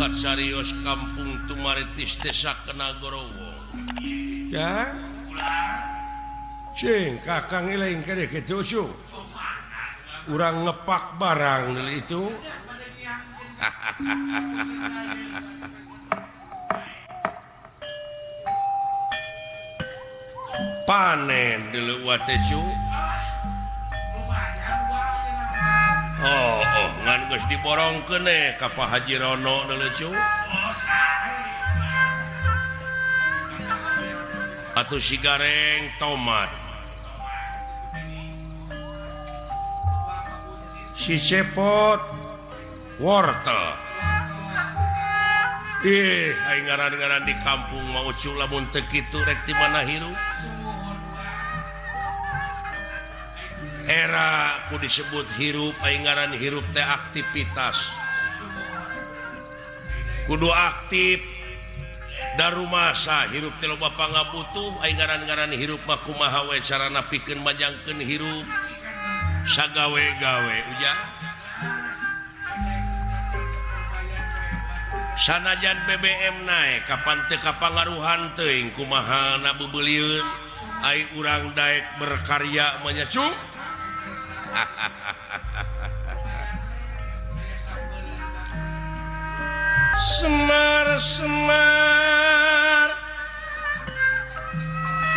Kacarios kampung Tumaritis desa Kenagorowong. Ya. Cing kakang eling kene kitu cu. Urang ngepak barang itu. Panen dulu wate cu. Oh, oh, ngan geus diborongkeun ka Pak Haji Rono deuleu cu. Atuh si gareng tomat. Si cepot wortel. Ih, aing ngaran-ngaran di kampung mah ucu lamun teu kitu rek di mana hirup. Era ku disebut hirup aing ngaran hirup teh aktivitas. Kudu aktif darumasa hirup teh loba pangabutuh aing ngaran-ngaran hirup mah kumaha we carana pikeun majangkeun hirup sagawe-gawe ujang. Sanajan BBM naek kapan teu kapangaruhan teuing kumaha na beubeulieun ai urang daek berkarya mah nya cu. Semar semar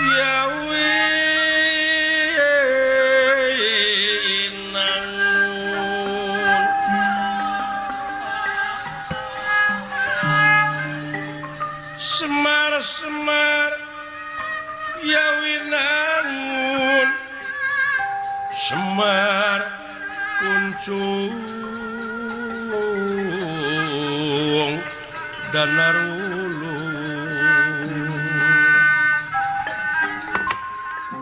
ya winangun semar semar ya winangun Semar kuncung dan narulung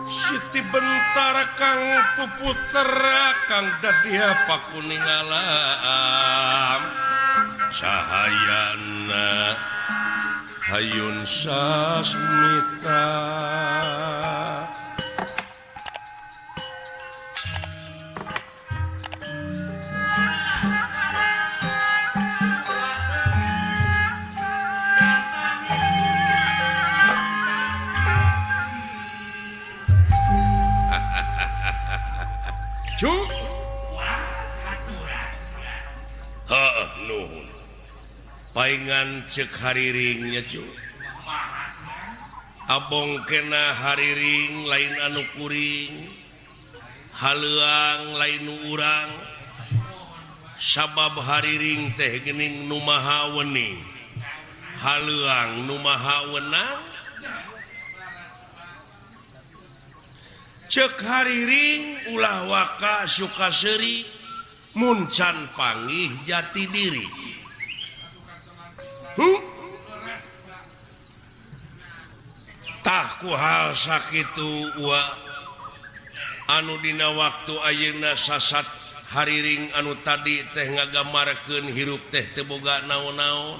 Siti Bentara kang puputera kang dadia pakuning alam cahayana hayun sasmita. Nuhun paingan cek hariringnya cu abong kena hariring lain anu kuring haleuang lain nu urang sabab hariring teh geuning nu maha wening haleuang nu maha wenang cek hariring ulah waka suka seuri muncan panggih jati diri. Tah ku hal sakitu wa anu dina waktu ayeuna sasat hariring anu tadi teh ngagamarkeun hirup teh teu boga naon-naon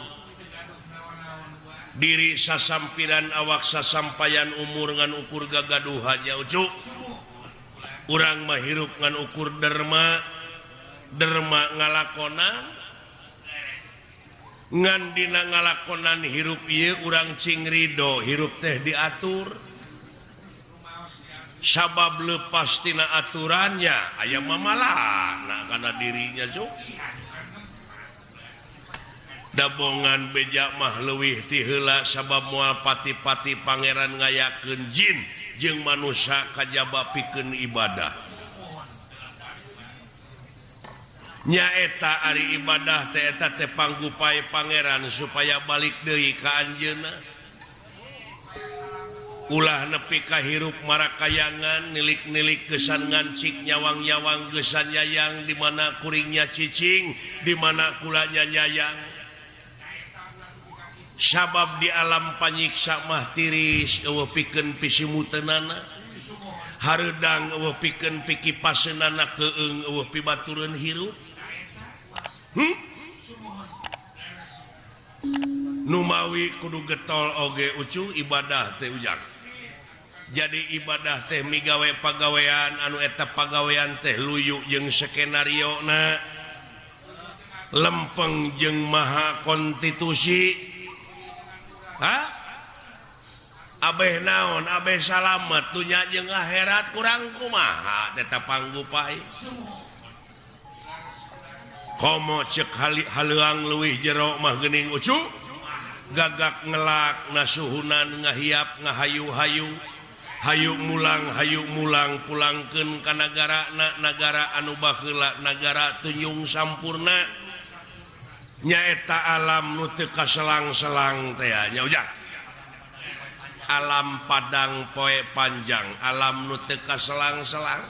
diri sasampiran awak sasampayan umur ngan ukur gagaduhan nya ucu urang mah hirup ngan ukur derma derma ngalakonan ngan dina ngalakonan hirup ieu urang cing ridho hirup teh diatur sabab lepas tina aturannya aya mamalana kana dirinya cuk dabongan beja mah leuwih ti heula sabab moal pati-pati pangeran ngayakeun jin jeung manusia kajaba pikeun ibadah nyaeta ari ibadah teh eta teh panggupai pangeran supaya balik deui ka anjeunna ulah nepi ka hirup marakayangan nilik-nilik gesan ngancik nyawang-nyawang gesan nyayang di mana kuringnya cicing di mana kulanya nyayang sabab di alam panyiksa mah tiris eueuh pikeun pisimuteunana hareudang eueuh pikeun pikipaseunana keung eueuh pibatureun hirup. Numawi kudu getol oge ucu ibadah teh ujang. Jadi ibadah teh migawe pagawean anu eta pagawean teh luyu jeung skenario na. Lempeng jeung maha konstitusi. Hah? Abeh naon, abeh salamet dunya jeung akhirat kurang kumaha tetap panggupai. Komo cek haleuang leuwih jero mah geuning ucu. Gagak ngelak nasuhunan ngahiap ngahayu-hayu. Hayu mulang pulangkeun ka nagarana, nagara anu baheula, nagara tunjung sampurna. Nyaeta alam nu teu kaselang-selang teh nya ujang. Alam padang poe panjang, alam nu teu kaselang-selang.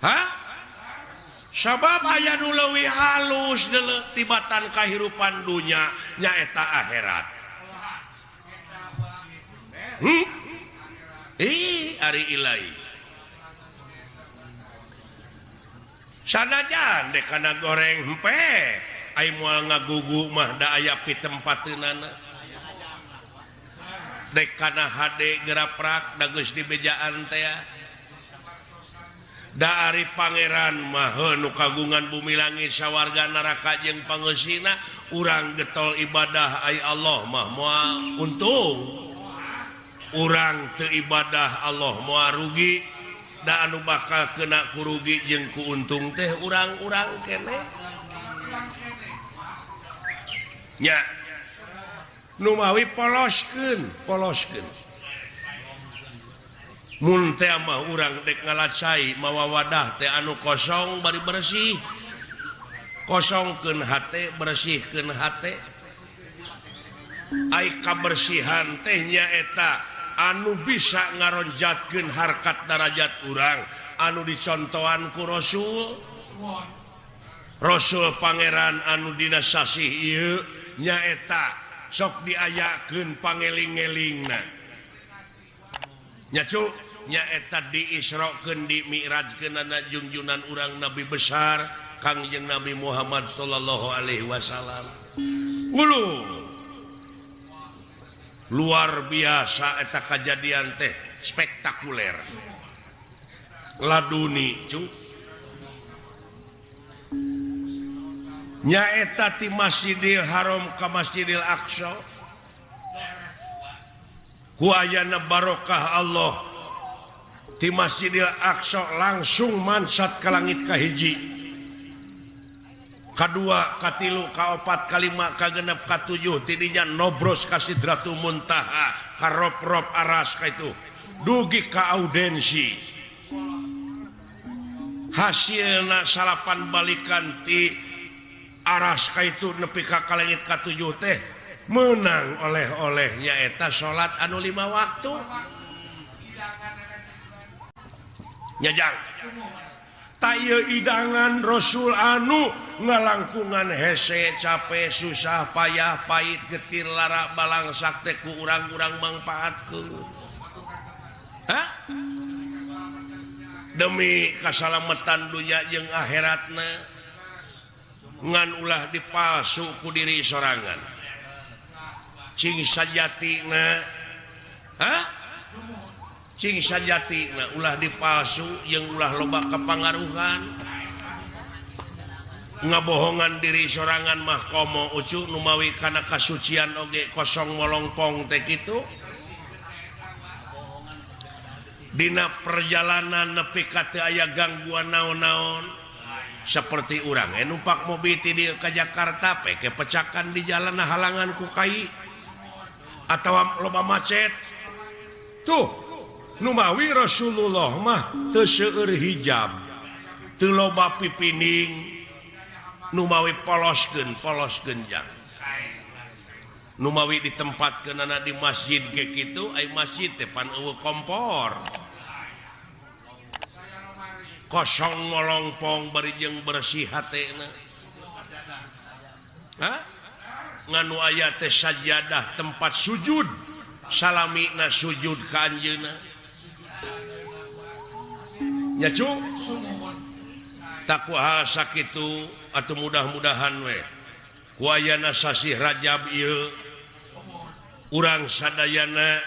Hah? Sabab aya nu leuwih halus deuleu tibatan kahirupan dunya nyaeta akhirat. Ih, ari ilahi. Sanajan dek kana goreng hempe, ai moal ngagugu mah da aya pitempateunana. Dek kana hade geraprak da geus dibejaan teh. Da ari pangeran mah nu kagungan bumi langit sawarga neraka jeung pangeusina, urang getol ibadah ai Allah mah moal untung. Urang teu ibadah Allah moal rugi, da anu bakal kena kurugi jeung ku untung teh urang-urang keneh. Nya nu mawi poloskeun, poloskeun. Mun teh mah urang dek ngalacai mawa wadah teh anu kosong bari bersih. Kosongkeun hate, bersihkeun hate. Ai kabersihan teh nyaeta anu bisa ngaronjatkeun harkat darajat urang anu dicontohan ku Rasul. Rasul pangeran anu dina sasih ieu nyaeta sok diayakeun pangeling-elingna. Nya cu, nyaeta diisrokeun dimi'rajkeunana junjunan urang nabi besar Kangjeng Nabi Muhammad sallallahu alaihi wasallam. Ulu luar biasa eta kajadian teh spektakuler. Laduni cu. Nyaeta ti Masjidil Haram ka Masjidil Aqsa. Ku ayana barokah Allah ti Masjidil Aqsa langsung mansat ka langit kahiji. Kadua, katilu, kaopat, kalima, kagenep, katujuh, tidinya nobros ka Sidratul Muntaha, ka rob-rob aras ka itu. Dugi ka audensi. Hasilna salapan balikan ti aras ka itu nepi ka kalengit katujuh teh menang oleh-oleh nyaeta salat anu 5 waktu. Nyajang. Ta ieu idangan Rasul anu ngalangkungan hese capek susah payah pahit getir lara balangsak teh ku urang-urang mangpaatkeun. Hah? Demi kasalametan dunya jeung akhiratna ngan ulah dipalsu ku diri sorangan. Cing sajatina, hah? Cing sajatina ulah dipalsu jeung ulah loba kepangaruhan. Ngabohongan diri sorangan mah komo ucu numawi kana kasucian oge kosong molongpong teh kitu. Dina perjalanan nepi ka teu aya gangguan naon-naon. Seperti urang numpak mobil ti dieu ka Jakarta peke pecakan di jalan halangan ku kai atawa loba macet. Tuh numawi Rasulullah mah teu seueur hijab, teu loba pipining, numawi poloskeun polos genjang. Numawi ditempatkeunana di masjid ge kitu, ai masjid teh pan eueuh kompor. Kosong ngolongpong bari jeung bersih hatena. Hah? Nganu aya teh sajadah tempat sujud, salamina sujud ka anjeunna. Nya cu, takwa hal sakitu atuh mudah-mudahan we ku ayana sasih Rajab ieu urang sadayana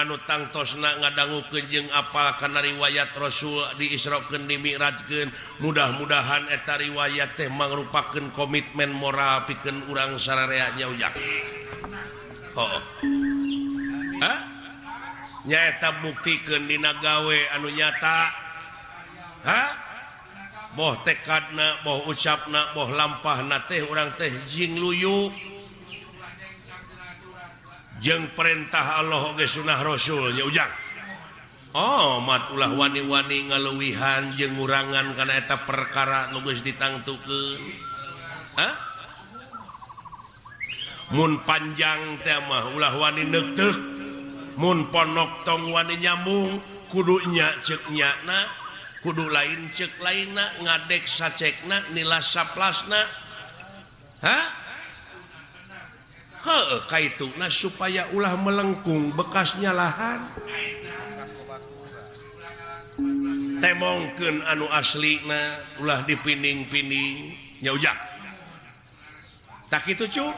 anu tangtosna ngadangukeun jeung apal kana riwayat Rasul diisrokeun dimi'rajkeun mudah-mudahan eta riwayat teh mangrupakeun komitmen moral pikeun urang sararea nya ujang. Oh. Hah? Nyaeta buktikeun dina gawe anu nyata. Hah? Boh tekadna, boh ucapna, boh lampahna teh urang teh jing luyu jeung perintah Allah oge sunah Rasul nya ujang. Oh, mat ulah wani-wani ngaluwihan jeung ngurangan kana eta perkara nu geus ditangtukeun. Hah? Mun panjang teh mah ulah wani neuteuk, mun ponok tong wani nyambung, kudu nya ceuk nyana, kudu lain ceuk lainna, ngadek sacekna, nilas saplasna. Hah? Heuh, kaituna supaya ulah melengkung bekasnya lahan. Temongkeun anu aslina, ulah dipinding-pinding. Nya ujang. Tak kitu cu.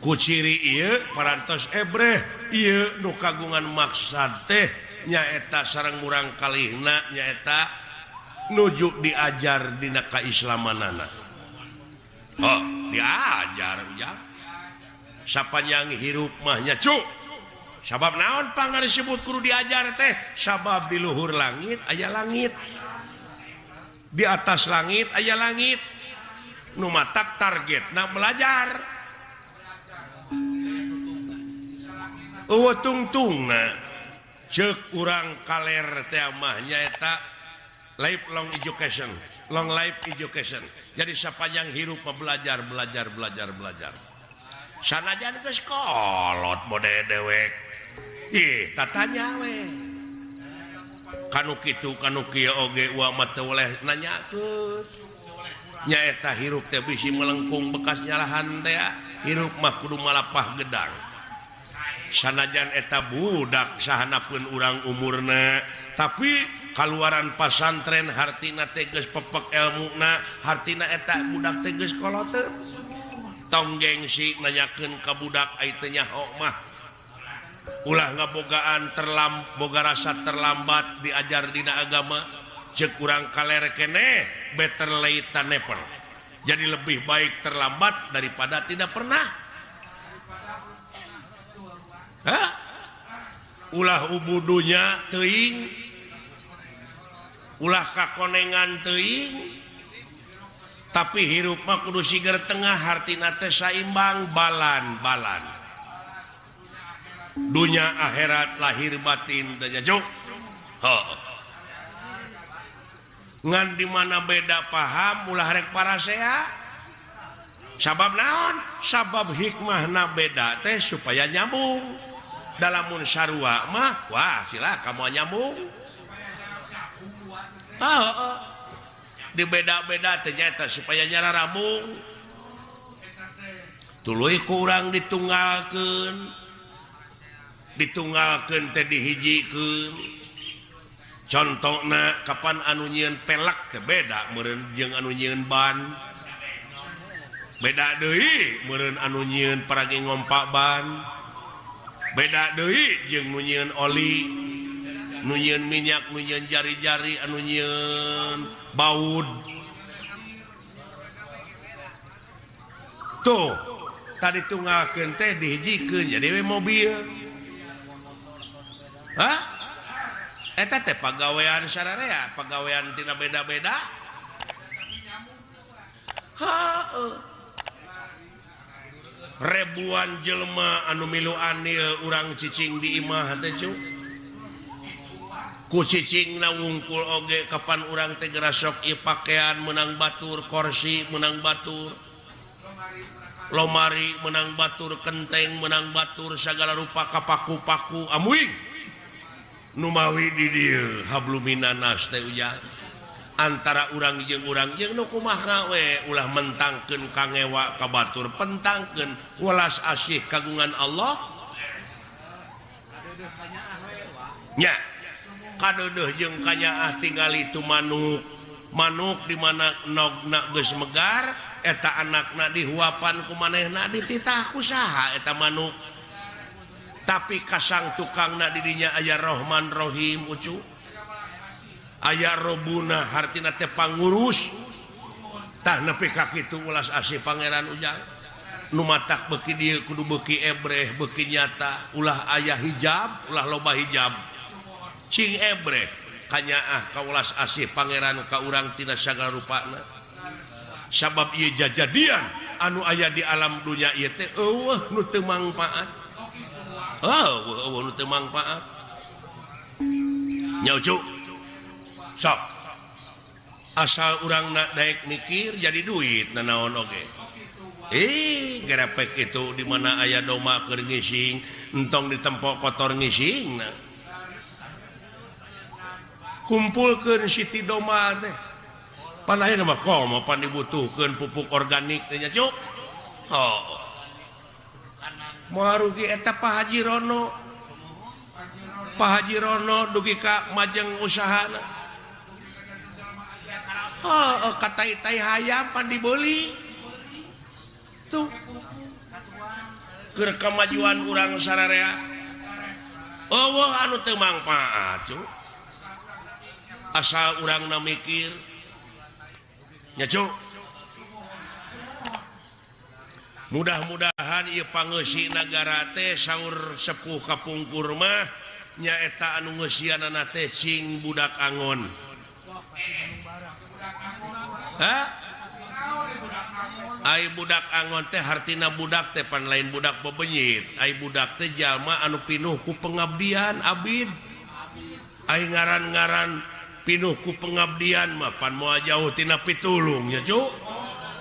Ku ciri ieu parantos ebreh ieu nu kagungan maksad teh nyaeta sareng murang kalihna nyaeta nuju diajar dina kaislamanana. Oh, diajar ujang. Sapanjang hirup mah nya cu. Sabab naon pangna disebut kudu diajar teh? Sabab di luhur langit aya langit. Di atas langit aya langit. Nu matak targetna belajar. Eueuh tungtungna ceuk urang kaler teh mah nyaeta lifelong education, long life education. Jadi sapanjang hirup mah belajar, belajar, belajar, belajar. Sanajan geus kolot mode dewek. Ih, tatanya we. Kanu kitu kanu kieu oge uwa mah teu oleh nanyakeun. Nyaeta hirup teh bisi melengkung bekas nyalahan teh, hirup mah kudu malapah gedang. Sanajan eta budak sahanapeun urang umurna, tapi kaluaran pasantren hartina teh geus pepek elmuna, hartina eta budak teh geus koloteun. Tong gengsi nanyakeun ka budak ai teu nyaho mah. Ulah ngabogaan boga rasa terlambat diajar dina agama, ceuk urang kaler keneh better late than never. Jadi lebih baik terlambat daripada tidak pernah. Hah? Ulah ubudunya teuing, ulah kakonengan teuing, tapi hirup mah kudu siger tengah, hartina teh saimbang, balan-balan. Dunya akhirat lahir batin teh juk. Heuh. Ngan di mana beda paham ulah rek parasea. Sabab naon? Sabab hikmahna beda teh supaya nyambung. Dalamun sarua mah wah silakan mau nyambung. Heeh. Dibeda-beda teh nyaeta supaya nyararambung. Tuluy ku urang ditunggalkeun. Ditunggalkeun teh dihijikeun. Contona kapan anu nyieun pelak teh beda meureun jeung anu nyieun ban. Beda deui meureun anu nyieun paragi ngompak ban. Beda deui jeung nu nyieun oli, nu nyieun minyak, nu nyieun jari-jari, anu nyieun baud. Tuh, tadi tunggalkeun teh dihijikeun jadi we mobil. Hah? Eta teh pagawean sararea, pagawean tina beda-beda. Heuh. Ribuan jelema anu milu anil urang cicing di imah teh cu. Ku cicingna wungkul oge kapan urang teh gerasok ieu pakaian menang batur, korsi menang batur, lomari menang batur, kenteng menang batur, sagala rupa kapaku-paku amuing. Numawi di dieu habluminanas teh ujang. Antara urang jeung nu kumaha we ulah mentangkeun kangewa ka batur, pentangkeun welas asih kagungan Allah. Nya kadeudeuh jeung kanyaah tingali tu manuk. Manuk di mana nogna geus megar eta anakna dihuapan ku manehna dititah ku saha eta manuk. Tapi kasang tukangna didinya aya Rohman Rohim ucu. Aya Robuna hartina teh pangurus. Tah nepi ka kitu ulas asih Pangeran Ujang. Nu matak beuki dieu kudu beuki ebreh, beuki nyata, ulah aya hijab, ulah loba hijab. Cing ebreh kanyaah ka ulas asih Pangeran ka urang tina sagala rupana. Sabab ieu jajadian anu aya di alam dunya ieu teh eueuh nu teu mangpaat. Oh, nu teu mangpaat. Nya ucu. Sok. Asal urang nak daek mikir jadi duit nanaon oge. Gerepek itu di mana aya doma keur ngising, entong ditempok kotor ngising nah. Kumpulkeun siti doma teh. Pan ayeuna mah komo pan dibutuhkeun pupuk organik teh nya cuk. Oh. Moal rugi eta Pak Haji Rono. Pak Haji Rono dugi ka majeng usahana. Oh, katai-tai hayam pan dibeli. Tuh. Keur kamajuan urang sararea. Eueuh anu teu mangpaat cuk. Asal urangna mikir. Nya cuk. Mudah-mudahan ieu pangeusi nagara teh saur sepuh kapungkur mah nyaeta anu ngeusianana teh sing budak angon. Hah? Ai budak angon teh hartina budak teh pan lain budak bebenyit. Ai budak teh jalma anu pinuh ku pengabdian abid. Ai ngaran-ngaran pinuh ku pengabdian mah pan moal jauh tina pitulung nya cuk.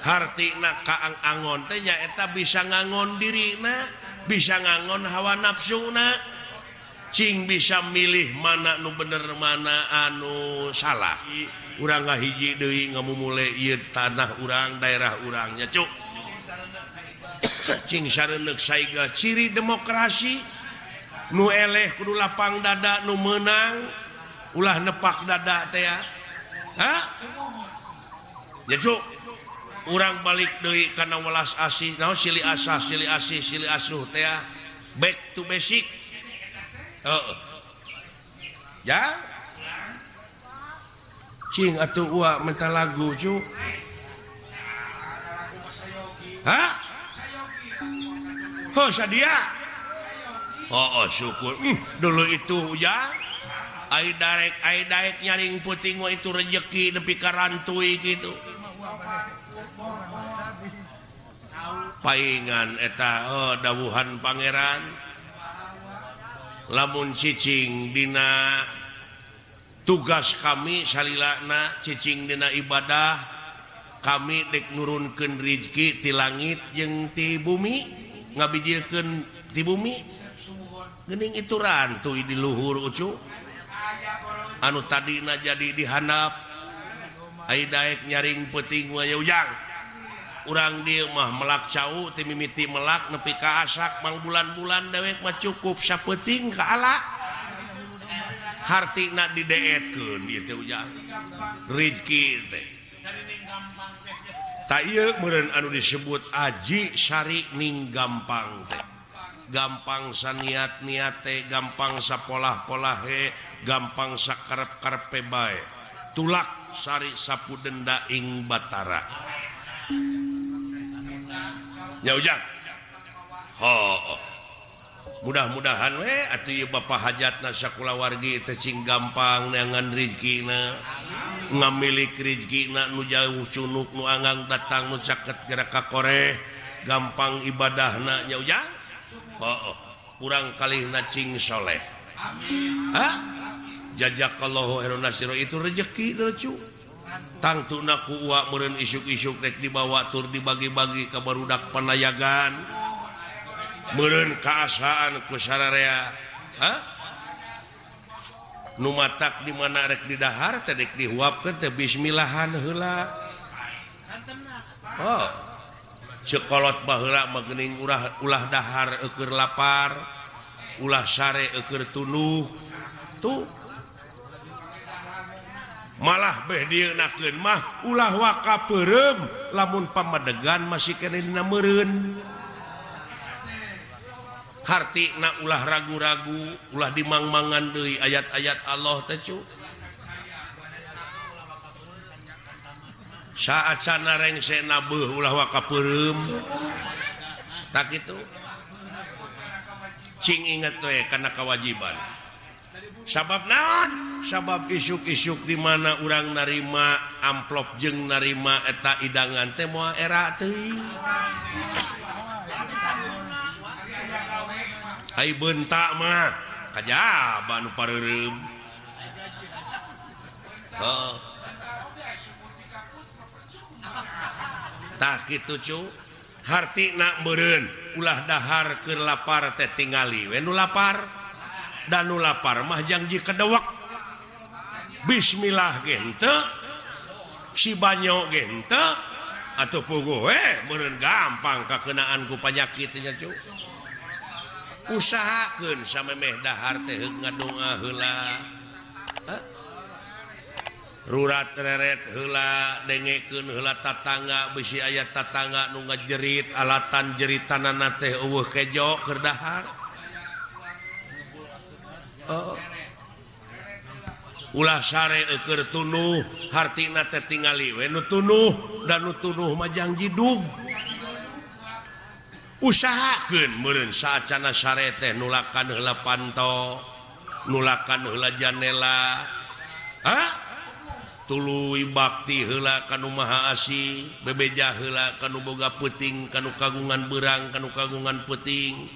Hartina kaang angon teh nyaeta bisa ngangon dirina, bisa ngangon hawa nafsuna, cing bisa milih mana nu bener mana anu salah. Urang ngahiji deui ngamumule ieu tanah urang, daerah urang nya cuk. Cing sareuneuh saiga ciri demokrasi nu eleh kudu lapang dada nu meunang ulah nepak dada teh ya. Hah? Ya cuk. Urang balik deui kana welas asih naon silih asah silih asih silih asuh teh back to basic. Heeh. Ya cing atuh uak minta lagu cu. Hah? Oh sadia. Oh, oh syukur. Dulu itu ya ai daek nyaring puting mah itu rejeki nepi ka rantui gitu. Paingan eta oh, dawuhan pangeran lamun cicing dina tugas kami salilana cicing dina ibadah kami dek nurunkeun rizki ti langit jeung ti bumi ngabijilkeun ti bumi geuning itu rantui di luhur ucu anu tadina jadi dihandap ai daek nyaring peuting mah ya ujang. Urang dieu mah melak cau ti mimiti melak nepi ka asak mang bulan-bulan dewek mah cukup sapeuting ka ala. Hartina dideetkeun ieu teh ujang. Rizki teh. Ta ieu meureun anu disebut aji sari ning gampang teh. Gampang saniat-niat teh, gampang sapolah-polahe, gampang sakarep-karepe bae. Tulak sari sapu denda ing Batara. Ya ujang. Ho. Mudah-mudahan we atuh ieu bapa hajatna sakulawargi teh cing gampang neangan rizkina. Ngamilik rizkina nu jauh cunuk nu anggang datang nu caket gerak ka koreh, gampang ibadahna nya ujang. Ho. Kurang kalihna cing soleh. Amin. Hah? Jazakallahu khairan nasiro itu rezeki lucu. Tangtuna ku uak meureun isuk-isuk rek dibawa tur dibagi-bagi ka barudak panayagan. Meureun kaasaan ku sararea. Hah? Nu matak di mana rek didahar teh rek dihuapkeun teh bismillahan heula. Oh. Cekolot baheula mah geuning ulah dahar eueur lapar, ulah sare eueur tunduh. Tuh. Malah beh dieunakeun mah ulah waka peureum lamun pamadegan masih keneh dina meureun. Hartina ulah ragu-ragu, ulah dimangmangan deui ayat-ayat Allah teh cu. Saat sana rengsena beuh ulah waka peureum. Tak kitu. Cing inget we kana kewajiban. Sabab naon? Sabab isuk-isuk di mana urang narima amplop jeung narima eta idangan teh moal era teuing. Ai bentak mah kajaba nu pareureum. Heeh. Tah kitu cu. Hartina meureun ulah dahar keur lapar teh tingali we nu lapar. Dan nu lapar mah jangji kedewek. Bismillah ge henteu, si banyo ge henteu, atuh puguh we meureun gampang kakeunaan ku panyakit nya cu. Usahakeun samemeh dahar teh heug ngadoa heula. Rurat reret heula, dengekeun heula tatangga bisi aya tatangga nu ngajerit alatan jeritanana teh eueuh kejo keur dahar. Oh. Ulah sare keur tunuh, hartina teh tingali we nu tunuh dan nu tunuh mah jang jidug. Usahakeun meureun saacana sare teh nulakan heula panto, nulakan heula janela. Hah? Tuluy bakti heula ka nu Maha Asih, bebeja heula ka nu boga peuting, ka nu kagungan beurang, ka nu kagungan peuting.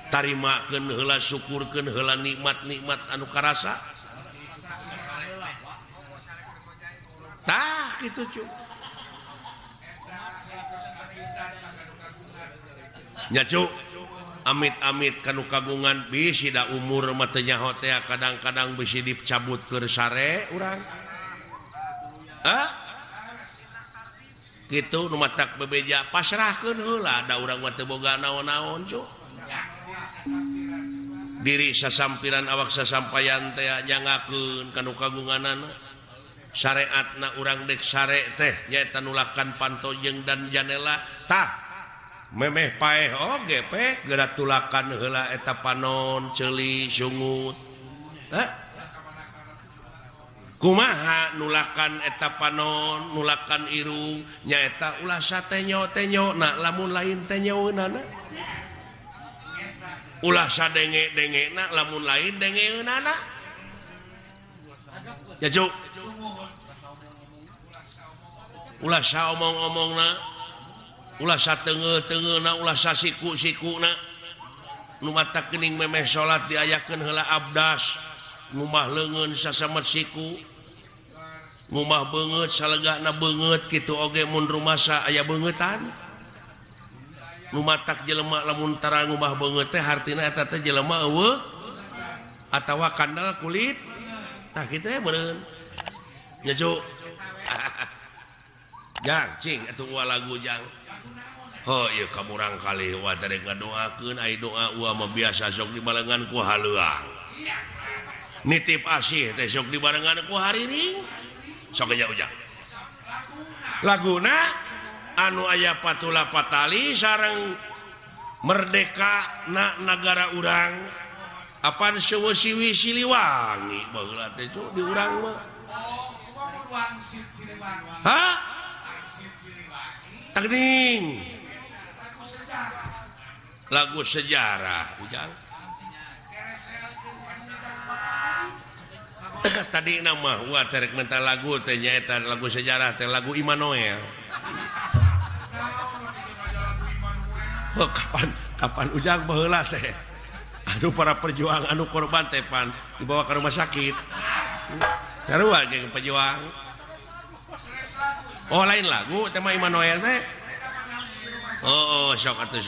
Tarimakeun heula, syukurkeun heula nikmat-nikmat anu karasa. Tah kitu cu. Nya cu, amit-amit ka nu kagungan bisi da umur mah teu nyaho teh kadang-kadang bisi dicabut keur sare urang. Hah? Kitu nu matak bebeja pasrahkeun heula da urang mah teu boga naon-naon cu. Diri sasampiran awak sasampayan teh nyangakeun ka nu kagunganana. Syariatna urang dek sare teh nyaeta nulakan panto jeung dan janela. Tah memeh paeh oge pe geura tulakan heula eta panon ceuli sungut. Hah? Kumaha nulakan eta panon, nulakan irung nyaeta ulah satenyo-tenyo na lamun lain tenyoeunana. Ulah sadenge-dengena lamun lain dengeunana. Ya cu. Ulah saomong-omongna, ulah sateungeul-teungeulna, ulah sasiku-sikuna. Nu matak geuning memeh salat diayakeun heula abdas, ngumah leungeun sasamet siku, ngumah beungeut salegana beungeut kitu oge mun rumasa aya beungeutan. Nu matak jelema lamun tara ngumah beungeut teh hartina eta teh jelema eueuh atawa kandal kulit. Tah kitu we meureun. Nya cu. Jang cing atuh ulah lagu jang. Oh ieu ka murang kali wa teh ngadoakeun ai doa uwa mah biasa sok dibarengan ku haleuang. Nitip asih teh sok dibarengan ku hariring. Sok aja ujang. Laguna anu aya patula patali sareng merdeka na nagara urang apan seueuh siwi Siliwangi baheula teh cu di urang mah. Hah? Tagning. Lagu sejarah ujang. Tadi nama wah terek minta lagu teh nyaeta lagu sejarah teh lagu Immanuel. Oh, kapan ujang baheula teh. Aduh para perjuang anu korban teh pan dibawa ke rumah sakit. Sarua ge pejuang. Oh lain lagu tema Immanuel teh. Oh, sok atuh.